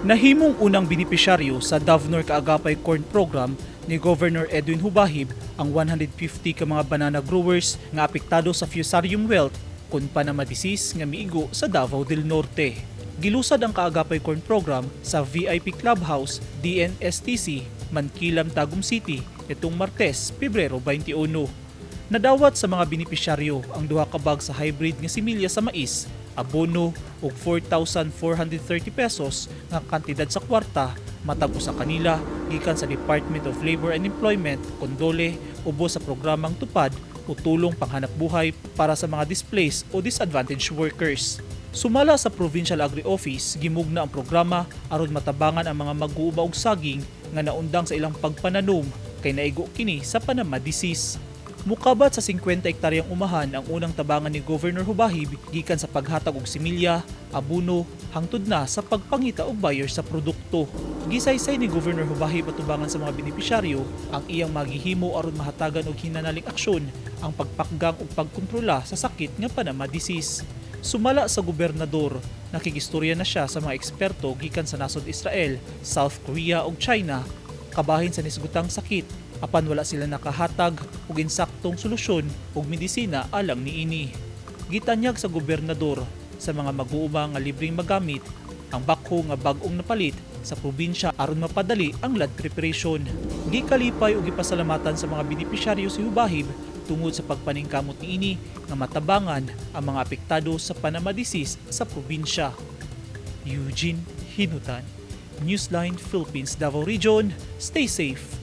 Nahimong unang benepisyaryo sa Davnor Kaagapay Corn Program ni Governor Edwin Hubahib ang 150 ka mga banana growers nga apektado sa Fusarium wilt kon Panama disease nga miigo sa Davao del Norte. Gilusad ang Kaagapay Corn Program sa VIP Clubhouse, DNSTC, Mankilam, Tagum City itong Martes, Pebrero 21. Nadawat sa mga benepisyaryo ang duha ka bag sa hybrid nga similya sa mais, abono ug 4,430 pesos nga kantidad sa kwarta matag usa kanila gikan sa Department of Labor and Employment kon DOLE ubos sa programang Tupad o tulong panghanap buhay para sa mga displaced o disadvantaged workers. Sumala sa Provincial Agri Office, gimugna ang programa aron matabangan ang mga mag-uuma og saging nga naundang sa ilang pagpananom kay naigo kini sa Panama disease. Mukabat sa 50 hektaryang umahan ang unang tabangan ni Governor Hubahib gikan sa paghatag og similya, abono, hangtod na sa pagpangita og buyer sa produkto. Gisaysay ni Governor Hubahib atubangan sa mga benepisyaryo ang iyang magihimo aron mahatagan og hinanaling aksyon ang pagpakgang ug pagkontrola sa sakit nga Panama disease. Sumala sa gobernador, nakigistorya na siya sa mga eksperto gikan sa nasod Israel, South Korea ug China kabahin sa nisgutang sakit, apan wala sila nakahatag og insaktong solusyon ug medisina alang niini. Gitanyag sa gobernador sa mga mag-uuma nga libreng magamit ang backhoe nga bag-ong napalit sa probinsya aron mapadali ang land preparation. Gikalipay ug gipasalamatan sa mga benepisyaryo si Hubahib tungod sa pagpaningkamot niini nga matabangan ang mga apektado sa Panama disease sa probinsya. Eugene Hinutan, Newsline Philippines Davao Region. Stay safe.